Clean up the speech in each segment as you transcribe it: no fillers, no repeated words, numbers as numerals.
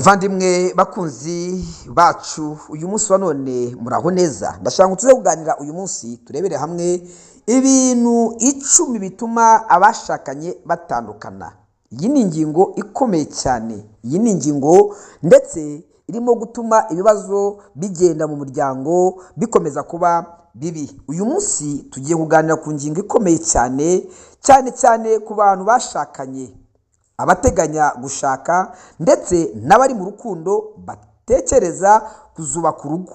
Bavandimwe bakunzi bacu, uyu munsi wa none muraho neza. Ndashaka ngo tuze kuganira uyu munsi, turebere hamwe ibintu 10 bituma abashakanye batandukana. Iyi ni ingingo ikomeye cyane, iyi ni ingingo ndetse irimo gutuma ibibazo bigenda mu muryango bikomeza kuba bibi. Uyu munsi tugiye kuganira ku ngingo ikomeye cyane, cyane cyane ku bantu bashakanye, abateganya gushaka ndetse n'abari mu rukundo batekereza kuzubaka urugo.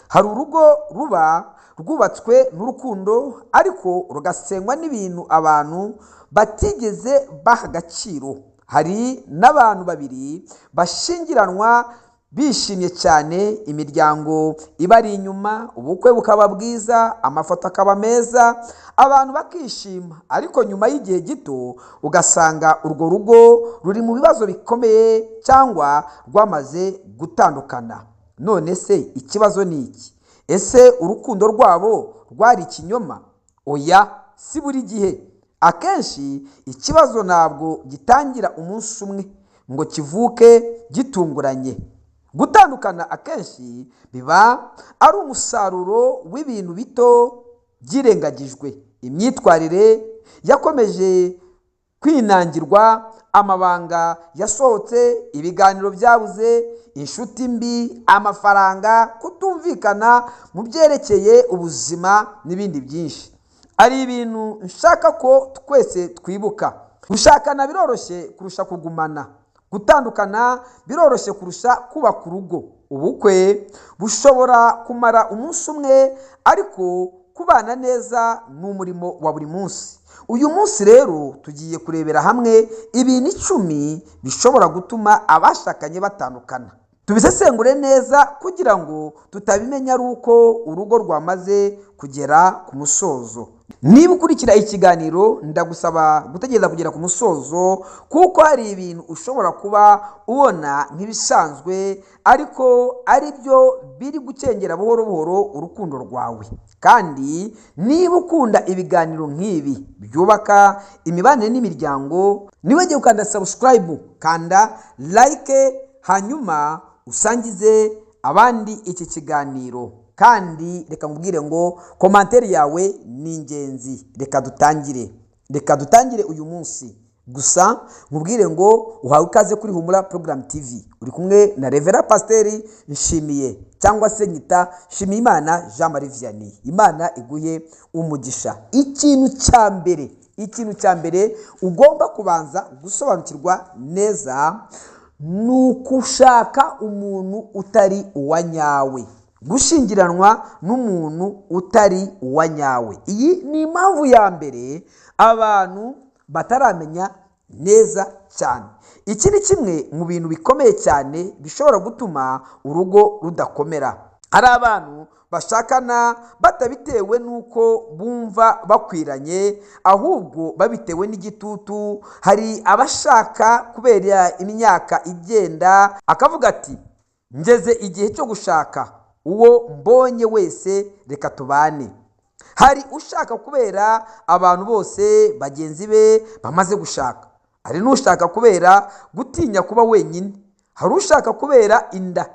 Hari urugo ruba rwubatswe n'urukundo ariko rugasenywa n'ibintu abantu batigeze baha agaciro. Hari n'abantu babiri bashyingiranwa bishimye cyane, imiryango ibari inyuma, ubukwe bukaba bwiza, amafoto akaba meza, abantu bakishima, ariko nyuma y'igihe gito ugasanga urwo rugo ruri mu bibazo bikomeye cyangwa rwamaze gutandukana. None se ikibazo ni iki? Ese urukundo rwabo rwari ikinyoma? Oya, si buri gihe. Akenshi ikibazo ntabwo gitangira umunsi umwe ngo kivuke gitunguranye. Gutandukana akenshi biba ari umusaruro w'ibintu bito byirengagijwe, imyitwarire yakomeje kwinangirwa, amabanga yasohotse, ibiganiro byabuze, inshuti mbi, amafaranga, kutumvikana mu byerekeye ubuzima n'ibindi byinshi. Ari ibintu nshaka ko twese twibuka. Gushakana biroroshye kurusha kugumana. Gutandukana biroroshye kurusha kubaka urugo. Ubukwe bushobora kumara umunsi umwe, ariko kubana neza ni umurimo wa buri munsi. Uyu munsi rero tugiye kurebera hamwe ibintu 10 bishobora gutuma abashakanye batandukana. Tubisesengure neza kugira ngo tutabimenya ari uko urugo rwamaze kugera ku musozo. Niba ukurikira ikiganiro, ndagusaba gutegereza kugera ku musozo, kuko hari ibintu ushobora kuba ubona nk'ibisanzwe ariko ari byo biri gukengera buhoro buhoro urukundo rwawe. Kandi niba ukunda ibiganiro nk'ibi byubaka imibanire n'imiryango, ntiwibagirwe gukanda subscribe, kanda like, hanyuma usangize abandi iki kiganiro. Kandi reka nkubwire ngo commentaire yawe ni ingenzi. Reka dutangire uyu munsi. Gusa nkubwire ngo uhawe ikaze kuri Humura Program TV, uri kumwe na Reverend Pasiteri Nshimiye, cyangwa se nyita Nshimiyimana Jean Marie Vianney. Imana iguhe umugisha. Ikintu cya mbere ugomba kubanza gusobanukirwa neza ni ukushaka umuntu utari uwa nyawe. Gushyingiranwa n'umuntu utari uwa nyawe. Iyi ni impamvu ya mbere abantu bataramenya neza cyane. Iki ni kimwe mu bintu bikomeye cyane bishobora gutuma urugo rudakomera. Hari abantu bashakana batabitewe n'uko bumva bakwiranye, ahubwo babitewe n'igitutu. Hari abashaka kubera imyaka igenda, akavuga ati ngeze igihe cyo gushaka, uwo mbonye wese reka tubane. Hari ushaka kubera abantu bose bagenzi be bamaze gushaka. Hari n'ushaka kubera gutinya kuba wenyine. Hari ushaka kubera inda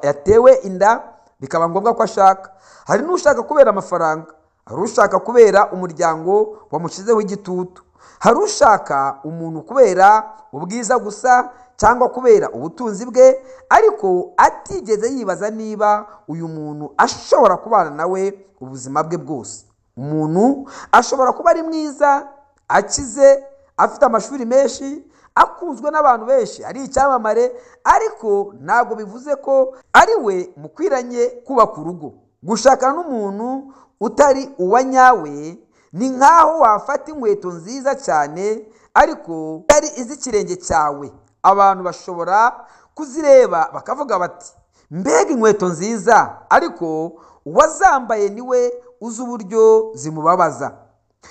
yatewe inda bikaba ngombwa ko ashaka. Hari n'ushaka kubera amafaranga. Hari ushaka kubera umuryango wamushyizeho igitutu. Hari ushaka umuntu kubera ubwiza gusa cyangwa kubera ubutunzi bwe, ariko atigeze yibaza niba uyu muntu ashobora kubana nawe ubuzima bwe bwose. Umuntu ashobora kuba ari mwiza, akize, afite amashuri menshi, akunzwe n'abantu benshi, ari icyamamare, ariko ntabwo bivuze ko ari we mukwiranye kubaka urugo. Gushakana n'umuntu utari uwa nyawe ni nk'aho wafata inkweto nziza cyane ariko ari iz'ikirenge cyawe. Abantu bashobora kuzireba bakavuga bati mbega inkweto nziza, ariko uwazambaye niwe uzi uburyo zimubabaza.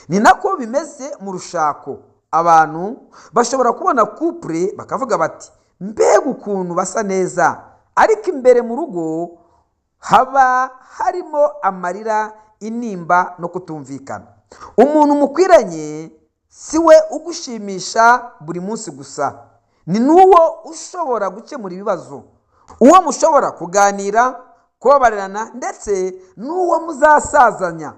Ni nako bimeze mu rushako. Abantu bashobora kubona couple bakavuga bati mbega ukuntu basa neza, ariko imbere mu rugo haba harimo amarira, intimba no kutumvikana. Umuntu mukwiranye si we ugushimisha buri munsi gusa, Ni n'uwo ushobora gukemura ibibazo, uwo mushobora kuganira, kubabarirana, ndetse n'uwo muzasazanya.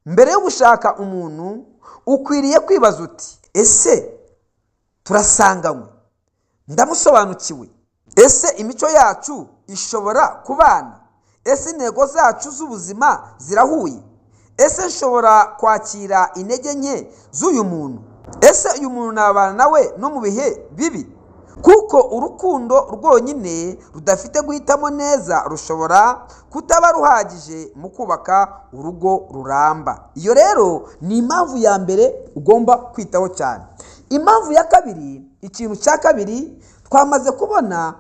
Mbere yo gushaka umuntu ukwiriye kwibaza uti: ese turasanganywe? Ndamusobanukiwe? Ese imico yacu ishobora kubana? Ese intego zacu z'ubuzima zirahuye? Ese nshobora kwakira intege nke z'uyu muntu? Ese uyu muntu nabana nawe no mu bihe bibi? Kuko urukundo rwonyine rudafite guhitamo neza rushobora kutaba ruhagije mu kubaka urugo ruramba. Iyo rero ni impamvu ya mbere ugomba kwitaho cyane. Impamvu ya kabiri, ikintu cya kabiri, twamaze kubona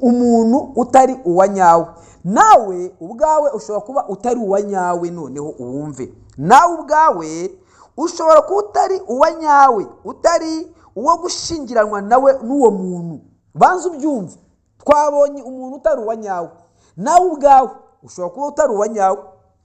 umuntu utari uwa nyawe. Nawe ubwawe ushobora kuba utari uwa nyawe. Noneho uwumve, nawe ubwawe ushobora kuba utari uwa nyawe, utari uwo gushyingiranwa nawe n'uwo muntu. Banza ubyumve, twabonye umuntu utari uwa nyawe. Nawe ubwawe ushobora kuba utari uwa nyawe.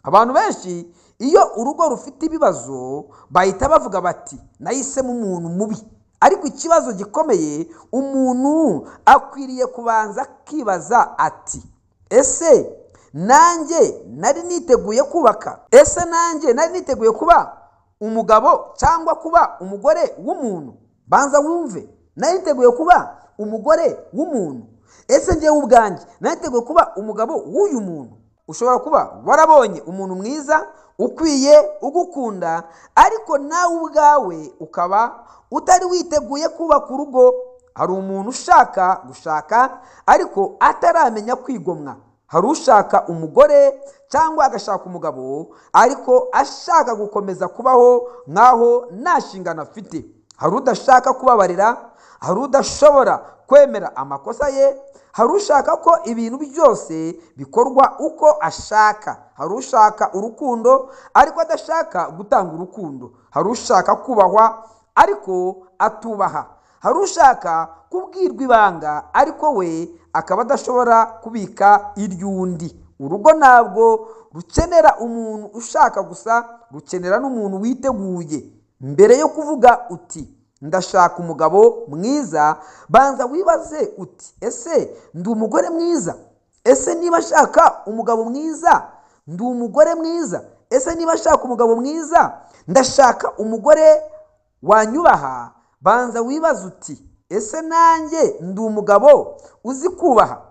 Abantu benshi iyo urugo rufite ibibazo bahita bavuga bati: nahisemo umuntu mubi. Ariko ikibazo gikomeye, umuntu akwiriye kubanza akibaza ati: ese nanjye nari niteguye kubaka? Ese nanjye nari niteguye kuba umugabo cyangwa kuba umugore w'umuntu? Banza wumve, nari niteguye kuba umugore w'umuntu? Ese njyewe ubwanjye nari niteguye kuba umugabo w'uyu muntu? Ushobora kuba warabonye umuntu mwiza, ukwiye, ugukunda, ariko nawe ubwawe ukaba utari witeguye kubaka urugo. Hari umuntu ushaka gushaka ariko ataramenya kwigomwa. Hari ushaka umugore cyangwa agashaka umugabo ariko ashaka gukomeza kubaho nk'aho nta nshingano afite. Hari udashaka kubabarira, hari udashobora kwemera amakosa ye, hari ushaka ko ibintu byose bikorwa uko ashaka, hari ushaka urukundo ariko adashaka gutanga urukundo, hari ushaka kubahwa ariko atubaha, hari ushaka kubwirwa ibanga ariko we akaba adashobora kubika iry'undi. Urugo ntabwo rukenera umuntu ushaka gusa, rukenera n'umuntu witeguye. Mbere yo kuvuga uti: ndashaka umugabo mwiza, banza wibaze uti: ese ndi umugore mwiza? Ese niba nshaka umugabo mwiza, ndi umugore mwiza? Ese niba nshaka umugabo mwiza, ndashaka umugore wanyubaha? Banza wibaze uti: ese nanjye ndi umugabo uzi kubaha?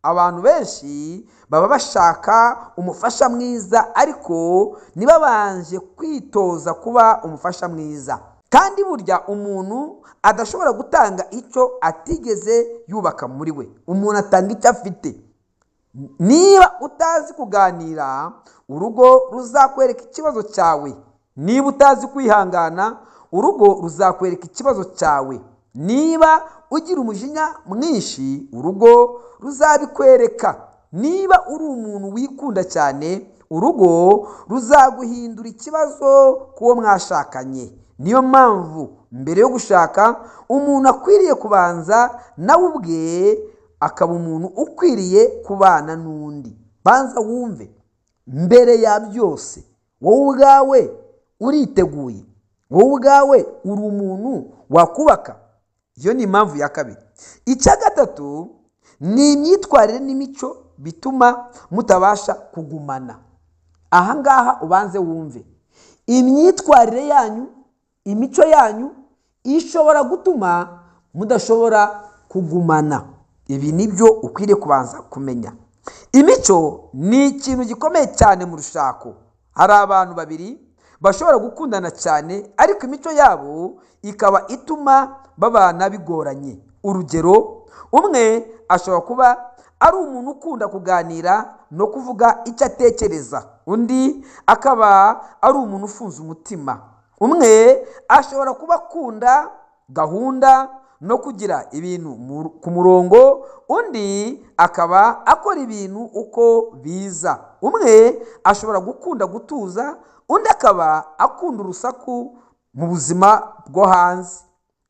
Abantu benshi baba bashaka umufasha mwiza ariko ntibabanje kwitoza kuba umufasha mwiza. Kandi burya umuntu adashobora gutanga icyo atigeze yubaka muri we. Umuntu atanga icyo afite. Niba utazi kuganira, urugo ruzakwereka ikibazo cyawe. Niba utazi kwihangana, urugo ruzakwereka ikibazo cyawe. Niba ugira umujinya mwinshi, urugo ruzabikwereka. Niba uri umuntu wikunda cyane, urugo ruzaguhindura ikibazo k'uwo mwashakanye. Niyo mpamvu mbere yo gushaka umuntu akwiriye kubanza nawe ubwe akaba umuntu ukwiriye kubana n'undi. Banza wumve, mbere ya byose wowe ubwawe uriteguye? Wowe ubwawe uri umuntu wakubaka? Iyo ni impamvu ya kabiri. Icya gatatu ni imyitwarire n'imico bituma mutabasha kugumana. Aha ngaha ubanze wumve, imyitwarire yanyu, imico yanyu ishobora gutuma mudashobora kugumana. Ibi nibyo ukwiriye kubanza kumenya. Imico ni ikintu gikomeye cyane mu rushako. Hari abantu babiri bashobora gukundana cyane ariko imico yabo ikaba ituma babana bigoranye. Urugero, umwe ashobora kuba ari umuntu ukunda kuganira no kuvuga icyo atekereza, undi akaba ari umuntu ufunze umutima. Umwe ashobora kuba akunda gahunda no kugira ibintu ku murongo, undi akaba akora ibintu uko biza. Umwe ashobora gukunda gutuza, undi akaba akunda urusaku mu buzima bwo hanze.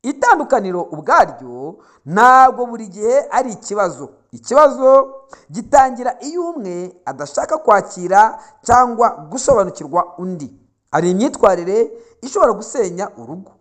Itandukaniro ubwaryo ntabwo buri gihe ari ikibazo. Ikibazo gitangira iyo umwe adashaka kwakira cyangwa gusobanukirwa undi. Hari imyitwarire ishobora gusenya urugo: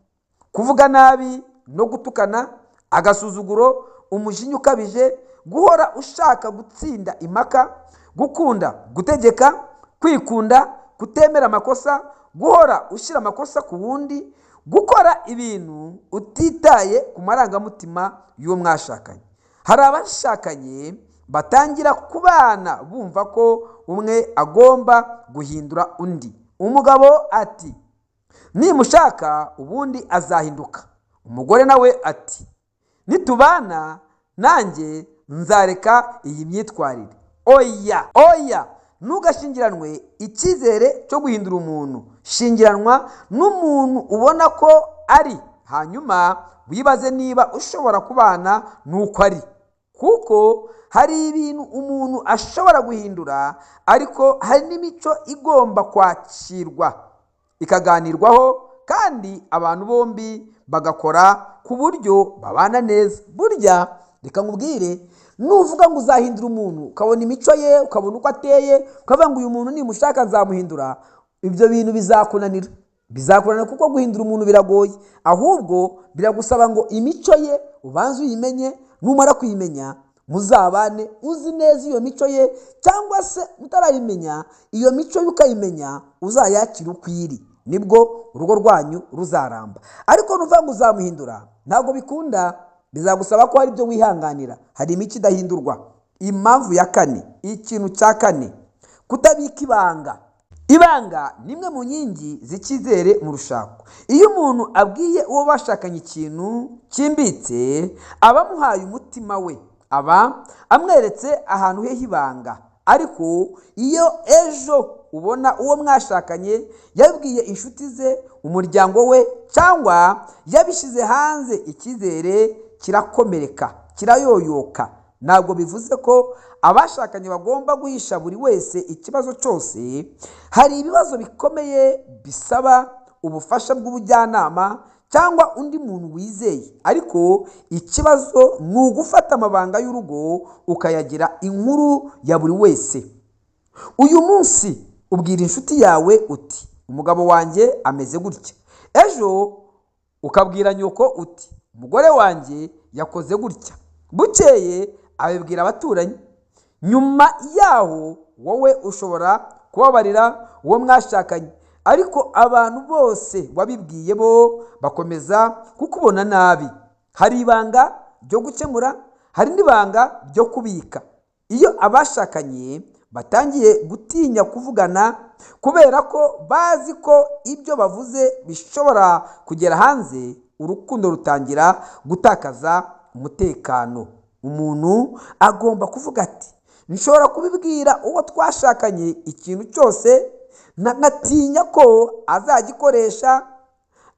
kuvuga nabi no gutukana, Agasuzuguro, umujinya ukabije, guhora ushaka gutsinda impaka, gukunda gutegeka, kwikunda, kutemera amakosa, guhora ushyira amakosa ku wundi, gukora ibintu utitaye ku marangamutima y'uwo mwashakanye. Hari abashakanye batangira kubana bumva ko umwe agomba guhindura undi. Umugabo ati: "Nimushaka ubundi azahinduka." Umugore nawe ati: "Nitubana nanjye nzareka iyi myitwarire." Oya, oya, ntugashyingiranwe icyizere cyo guhindura umuntu. Shyingiranwa n'umuntu ubona ko ari, hanyuma wibaze niba ushobora kubana n'uko ari, kuko hari ibintu umuntu ashobora guhindura, ariko hari n'imico igomba kwakirwa, ikaganirwaho, kandi abantu bombi bagakora ku buryo babana neza. Burya reka nkubwire, nuvuga ngo uzahindura umuntu, ukabona imico ye, ukabona uko ateye, ukavuga ngo uyu muntu nimushaka nzamuhindura, ibyo bintu bizakunanira. Bizakunanira kuko guhindura umuntu biragoye. Ahubwo biragusaba ngo imico ye ubanze uyimenye, numara kuyimenya muzabane uzi neza iyo mico ye, cyangwa se utarayimenya iyo mico ye ukayimenya, uzayakire uko iri, nibwo urugo rwanyu ruzaramba. Ariko nuvuga ngo uzamuhindura, ntabwo bikunda, bizagusaba ko hari ibyo wihanganira. Hari imico idahindurwa. Impamvu ya kane, ikintu cya kane, kutabika ibanga. Ibanga ni imwe mu nkingi z'icyizere mu rushako. Iyo umuntu abwiye uwo bashakanye ikintu cyimbitse, aba amuhaye umutima we, aba amweretse ahantu he h'ibanga. Ariko iyo ejo ubona uwo mwashakanye yabwiye inshuti ze, umuryango we, cyangwa yabishyize hanze, icyizere kirakomereka, kirayoyoka. Ntabwo bivuze ko abashakanye bagomba guhisha buri wese ikibazo cyose. Hari ibibazo bikomeye bisaba ubufasha bw'ubujyanama cyangwa undi muntu wizeye, ariko ikibazo ni ugufata amabanga y'urugo ukayagira inkuru ya buri wese. Uyu munsi ubwira inshuti yawe uti: "Umugabo wanjye ameze gutya." Ejo ukabwira nyoko uti: "Umugore wanjye yakoze gutya." Bukeye abibwira abaturanyi. Nyuma yaho wowe ushobora kubabarira uwo mwashakanye, ariko abantu bose wabibwiye bo bakomeza kukubona nabi. Hari ibanga ryo gukemura, hari n'ibanga ryo kubika. Iyo abashakanye batangiye gutinya kuvugana kubera ko bazi ko ibyo bavuze bishobora kugera hanze, urukundo rutangira gutakaza umutekano. Umuntu agomba kuvuga ati: "Nshobora kubibwira uwo twashakanye ikintu cyose, nkatinya ko azagikoresha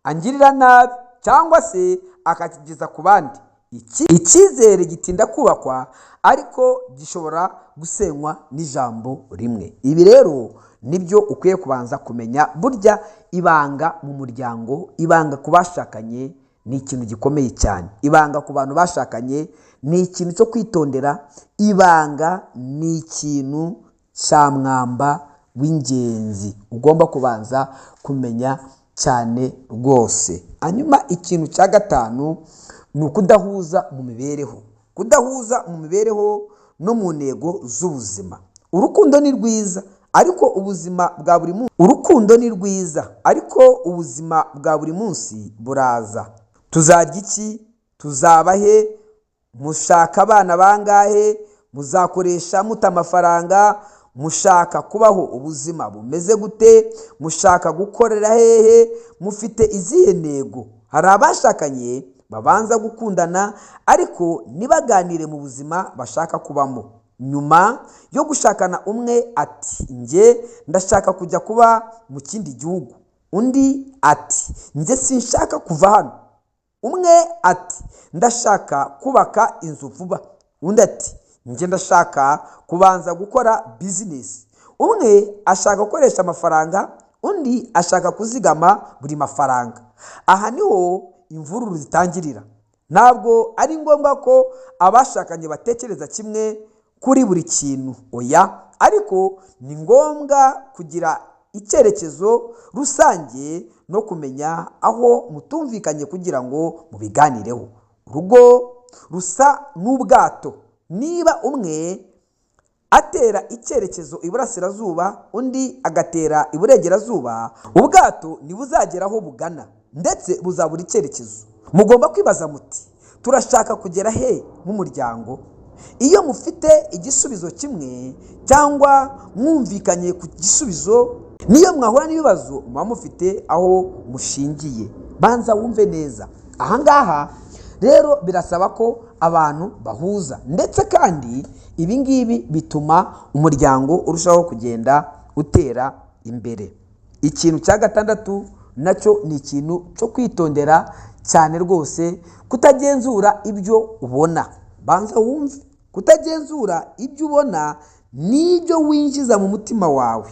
angirira nabi cyangwa se akakigeza ku bandi." Icyizere gitinda kubakwa, ariko gishobora gusenywa n'ijambo rimwe. Ibi rero nibyo ukwiye kubanza kumenya. Burya ibanga mu muryango, ibanga ku bashakanye ni ikintu gikomeye cyane. Ibanga ku bantu bashakanye ni ikintu cyo kwitondera. Ibanga ni ikintu cya mwamba w'ingenzi ugomba kubanza kumenya cyane rwose. Hanyuma ikintu cya gatanu ni ukudahuza mu mibereho. Kudahuza mu mibereho no mu ntego z'ubuzima. Urukundo ni rwiza, ariko ubuzima bwa buri munsi, urukundo ni rwiza, ariko ubuzima bwa buri munsi buraza. Tuzarya iki? Tuzaba he? Mushaka abana bangahe? Muzakoresha mute amafaranga? Mushaka kubaho ubuzima bumeze gute? Mushaka gukorera hehe? Mufite izihe ntego? Hari abashakanye babanza gukundana ariko ntibaganire mu buzima bashaka kubamo. Nyuma yo gushakana, umwe ati: "Njye ndashaka kujya kuba mu kindi gihugu." Undi ati: "Njye sinshaka kuva hano." Umwe ati: "Ndashaka kubaka inzu vuba." Undi ati: "Njye ndashaka kubanza gukora bizinesi." Umwe ashaka gukoresha amafaranga, undi ashaka kuzigama buri mafaranga. Aha niho imvururu zitangirira. Ntabwo ari ngombwa ko abashakanye batekereza kimwe kuri buri kintu, oya, ariko ni ngombwa kugira icyerekezo rusange no kumenya aho mutumvikanye kugira ngo mubiganireho. Urugo rusa n'ubwato. Niba umwe atera icyerekezo iburasirazuba, undi agatera iburengerazuba, ubwato ntibuzagera aho bugana, ndetse buzabura icyerekezo. Mugomba kwibaza muti: "Turashaka kugera he nk'umuryango?" Iyo mufite igisubizo kimwe cyangwa mwumvikanye ku gisubizo, niyo mwahura n'ibibazo muba mufite aho mushingiye. Banza wumve neza. Ahangaha rero birasaba ko abantu bahuza, ndetse kandi ibi ngibi bituma umuryango urushaho kugenda utera imbere. Ikintu cya gatandatu nacyo ni ikintu cyo kwitondera cyane rwose: kutagenzura ibyo ubona. Banza wumve, kutagenzura ibyo ubona n'ibyo winjiza mu mutima wawe.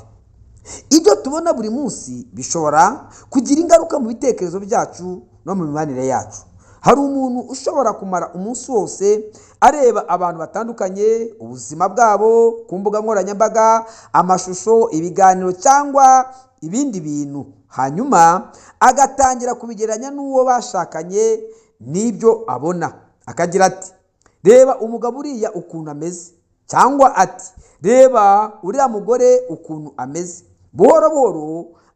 Ibyo tubona buri munsi bishobora kugira ingaruka mu bitekerezo byacu no mu mibanire yacu. Hari umuntu ushobora kumara umunsi wose areba abantu batandukanye, ubuzima bwabo ku mbuga nkoranyambaga, amashusho, ibiganiro cyangwa ibindi bintu, hanyuma agatangira kubigereranya n'uwo bashakanye n'ibyo abona, akagira ati: "Reba umugabo uriya ukuntu ameze," cyangwa ati: "Reba uriya mugore ukuntu ameze." Buhoro buhoro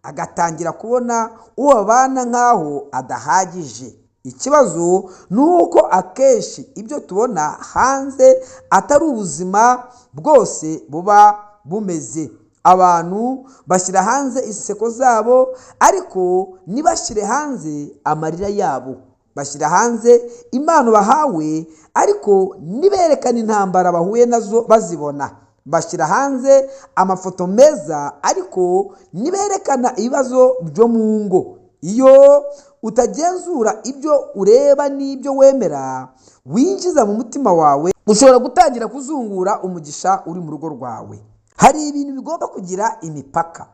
agatangira kubona uwo babana nk'aho adahagije. Ikibazo ni uko akenshi ibyo tubona hanze atari ubuzima bwose buba bumeze. Abantu bashyira hanze inseko zabo, ariko ntibashyire hanze amarira yabo. Bashyira hanze impano bahawe, ariko ntiberekane intambara bahuye nazo bazibona. Bashyira hanze amafoto meza, ariko ntiberekana ibibazo byo mu ngo. Iyo utagenzura ibyo ureba n'ibyo wemera winjiza mu mutima wawe, ushobora gutangira kuzungura umugisha uri mu rugo rwawe. Hari ibintu bigomba kugira imipaka.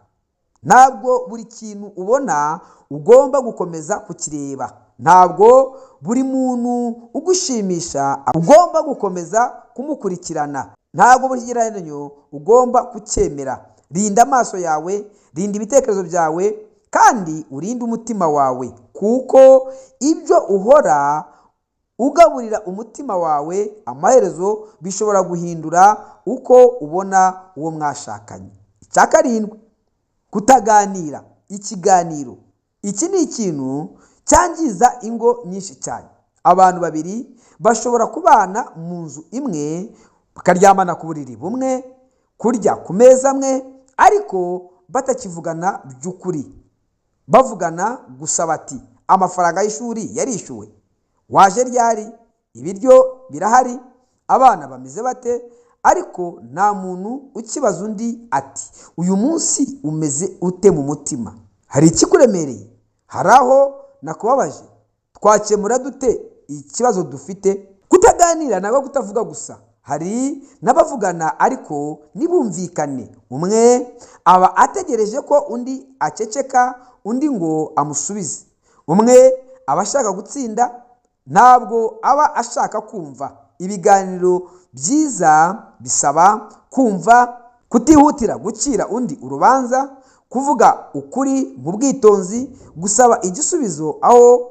Ntabwo buri kintu ubona ugomba gukomeza kukireba. Ntabwo buri muntu ugushimisha ugomba gukomeza kumukurikirana. Ntabwo buri kigereranyo ugomba kucyemera. Rinda amaso yawe, rinda ibitekerezo byawe, kandi urinde umutima wawe, kuko ibyo uhora ugaburira umutima wawe amaherezo bishobora guhindura uko ubona uwo mwashakanye. Icya karindwi: kutaganira. Ikiganiro iki ni ikintu cyangiza ingo nyinshi cyane. Abantu babiri bashobora kubana mu nzu imwe, bakaryamana ku buriri bumwe, kurya ku meza amwe, ariko batakivugana by'ukuri. Bavugana gusa bati: "Amafaranga y'ishuri yarishyuwe? Waje ryari? Ibiryo birahari? Abana bameze bate?" Ariko nta muntu ukibaza undi ati: "Uyu munsi umeze ute mu mutima? Hari ikikuremereye? Hari aho nakubabaje? Twakemura dute ikibazo dufite?" Kutaganira ntabwo kutavuga gusa. Hari n'abavugana ariko ntibumvikane. Umwe aba ategereje ko undi aceceka undi ngo amusubize. Umwe aba ashaka gutsinda, ntabwo aba ashaka kumva. Ibiganiro byiza bisaba kumva, kutihutira gucira undi urubanza, kuvuga ukuri mu bwitonzi, gusaba igisubizo aho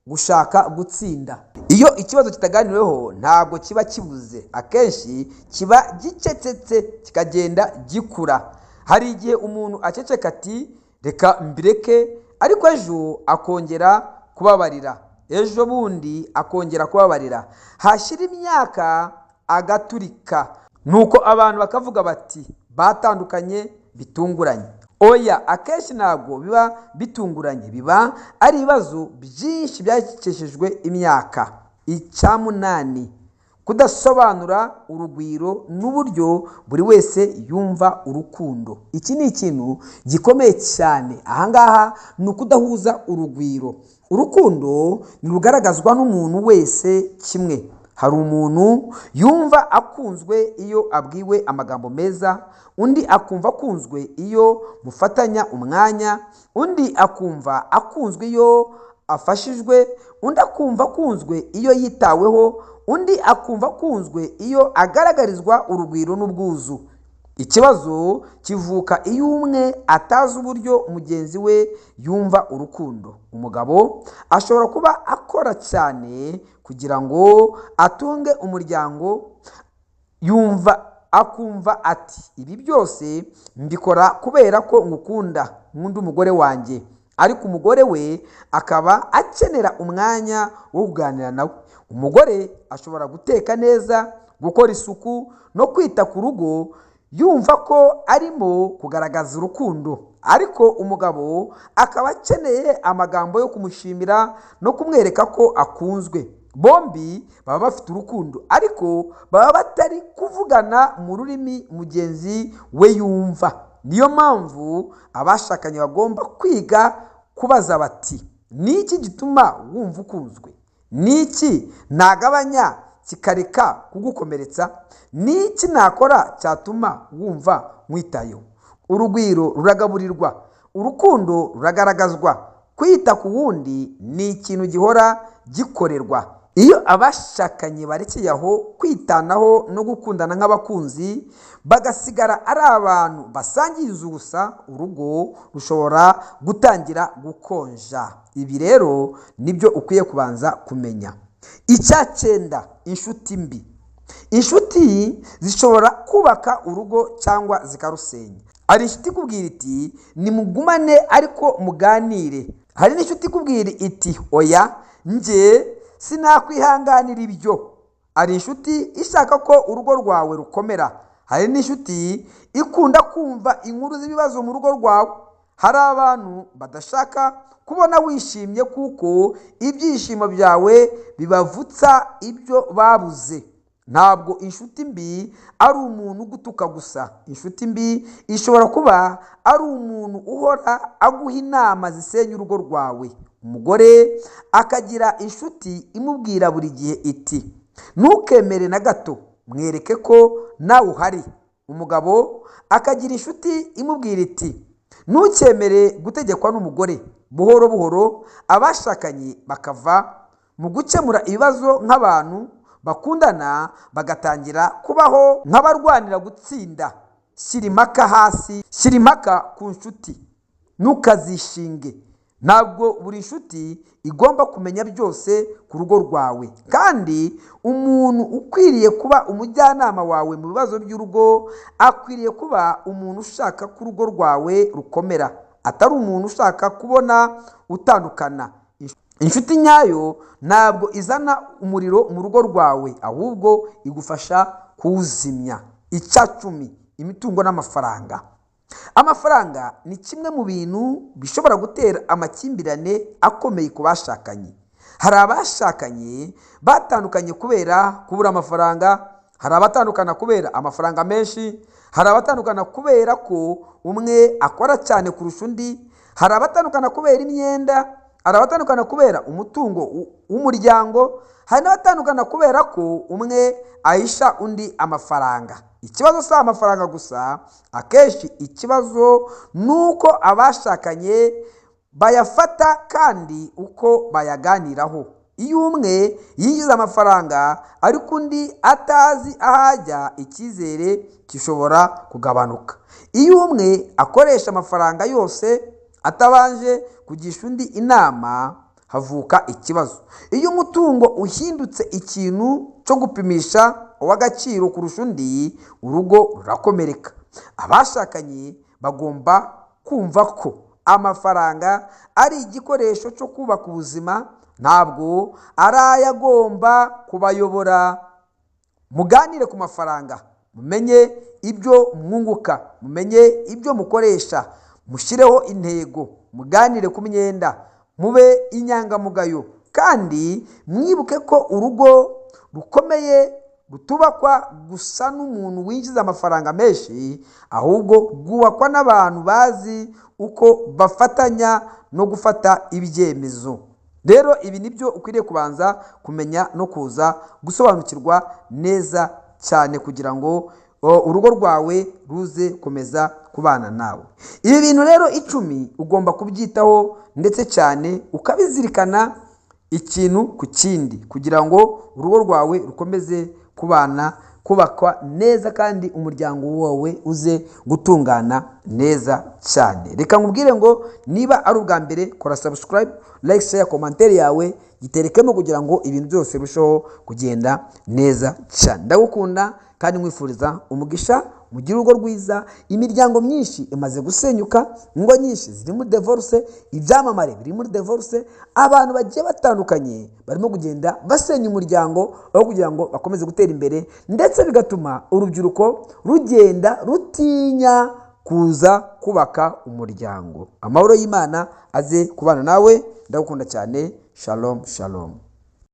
gushaka gutsinda. Iyo ikibazo kitaganiriweho, ntabwo kiba kibuze. Akenshi kiba gicecetse, kikagenda gikura. Hari igihe umuntu aceceka ati: "Reka mbireke," ariko ejo akongera kubabarira, ejo bundi akongera kubabarira, hashira imyaka agaturika. Nuko abantu bakavuga bati: "Batandukanye bitunguranye." Oya, akenshi ntabwo biba bitunguranye, biba ari ibibazo byinshi byakeshejwe imyaka. Icya munani: kudasobanura urugwiro n'uburyo buri wese yumva urukundo. Iki ni ikintu gikomeye cyane. Ahangaha ni ukudahuza urugwiro. Urukundo ntirugaragazwa n'umuntu wese kimwe. Hari umuntu yumva akunzwe iyo abwiwe amagambo meza, undi akumva akunzwe iyo mufatanya umwanya, undi akumva akunzwe iyo afashijwe, undi akumva akunzwe iyo yitaweho, undi akumva akunzwe iyo agaragarizwa urugwiro n'ubwuzu. Ikibazo kivuka iyo umwe atazi uburyo mugenzi we yumva urukundo. Umugabo ashobora kuba akora cyane kugira ngo atunge umuryango, yumva akumva ati: "Ibi byose mbikora kubera ko ngukunda, nkunda umugore wanjye." Ariko umugore we akaba akenera umwanya wo kuganira nawe. Umugore ashobora guteka neza, gukora isuku no kwita ku rugo, yumva ko arimo kugaragaza urukundo, ariko umugabo akaba akeneye amagambo yo kumushimira no kumwereka ko akunzwe. Bombi baba bafite urukundo, ariko baba batari kuvugana mu rurimi mugenzi we yumva. Niyo mpamvu abashakanye bagomba kwiga kubaza bati: "Ni iki gituma wumva ukunzwe? Ni iki nagabanya kikareka kugukomeretsa? Ni iki nakora cyatuma wumva nkwitayeho?" Urugwiro ruragaburirwa, urukundo ruragaragazwa. Kwita ku wundi ni ikintu gihora gikorerwa. Iyo abashakanye barekeye aho kwitanaho no gukundana nk'abakunzi, bagasigara ari abantu basangiye inzu gusa, urugo rushobora gutangira gukonja. Ibi rero nibyo ukwiye kubanza kumenya. Icya cyenda, inshuti mbi. Inshuti zishobora kubaka urugo cyangwa zikarusenya. Hari inshuti ikubwira iti: "Nimugumane ariko muganire." Hari n'inshuti ikubwira iti: "Oya, njye sinakwihanganira ibyo." Hari inshuti ishaka ko urugo rwawe rukomera, hari n'inshuti ikunda kumva inkuru z'ibibazo mu rugo rwawe. Hari abantu badashaka kubona wishimye, kuko ibyishimo byawe bibavutsa ibyo babuze. Ntabwo inshuti mbi ari umuntu ugutuka gusa. Inshuti mbi ishobora kuba ari umuntu uhora aguha inama zisenya urugo rwawe. Umugore akagira inshuti imubwira buri gihe iti: "Ntukemere na gato, mwereke ko nawe uhari." Umugabo akagira inshuti imubwira iti: "Ntukemere gutegekwa n'umugore." Buhoro buhoro abashakanye bakava mu gukemura ibibazo nk'abantu bakundana, bagatangira kubaho nk'abarwanira gutsinda. Shyira impaka hasi, shyira impaka ku nshuti, ntukazishinge. Ntabwo buri nshuti igomba kumenya byose ku rugo rwawe, kandi umuntu ukwiriye kuba umujyanama wawe mu bibazo by'urugo akwiriye kuba umuntu ushaka ko urugo rwawe rukomera, atari umuntu ushaka kubona utandukana. Inshuti nyayo ntabwo izana umuriro mu rugo rwawe, ahubwo igufasha kuwuzimya. Icya 10, imitungo n'amafaranga. Amafaranga ni kimwe mu bintu bishobora gutera amakimbirane akomeye ku bashakanye. Hari abashakanye batandukanye kubera kubura amafaranga, hari abatandukana kubera amafaranga menshi, hari abatandukana kubera ko umwe akora cyane kurusha undi, hari abatandukana kubera imyenda, hari abatandukana kubera umutungo w'umuryango, hari n'abatandukana kubera ko umwe ahisha undi amafaranga. Ikibazo si amafaranga gusa. Akenshi ikibazo ni uko abashakanye bayafata kandi uko bayaganiraho. Iyo umwe yinjiza amafaranga ariko undi atazi aho ajya, icyizere gishobora kugabanuka. Iyo umwe akoresha amafaranga yose atabanje kugisha undi inama, havuka ikibazo. Iyo umutungo uhindutse ikintu cyo gupimisha uw'agaciro kurusha undi, urugo rurakomereka. Abashakanye bagomba kumva ko amafaranga ari igikoresho cyo kubaka ubuzima, ntabwo ari ayo agomba kubayobora. Muganire ku mafaranga, mumenye ibyo mwunguka, mumenye ibyo mukoresha, mushyireho intego, muganire ku myenda, mube inyangamugayo, kandi mwibuke ko urugo rukomeye rutubakwa gusa n'umuntu winjiza amafaranga menshi, ahubwo rwubakwa n'abantu bazi uko bafatanya no gufata ibyemezo. Rero ibi ni byo ukwiriye kubanza kumenya no kuza gusobanukirwa neza cyane kugira ngo urugo rwawe ruze komeza kubana nawe. Ibi bintu rero 10 ugomba kubyitaho ndetse cyane ukabizirikana ikintu ku kindi, kugira ngo urugo rwawe rukomeze kubana Kubakwa neza kandi umuryango wawe uze gutungana neza cyane. Reka nkubwire ngo niba ari ubwa mbere, kora subscribe, like, share, commentaire yawe giterekemo kugira ngo ibintu byose birusheho kugenda neza cyane. Ndagukunda kandi nkwifuriza umugisha. Mugire urugo rwiza. Imiryango myinshi imaze gusenyuka, ingo nyinshi ziri muri divorce, ibyamamare biri muri divorce, abantu bagiye batandukanye barimo kugenda basenya umuryango aho kugira ngo bakomeze gutera imbere, ndetse bigatuma urubyiruko rugenda rutinya kuza kubaka umuryango. Amahoro y'Imana aze kubana nawe. Ndagukunda cyane. Shalom, shalom.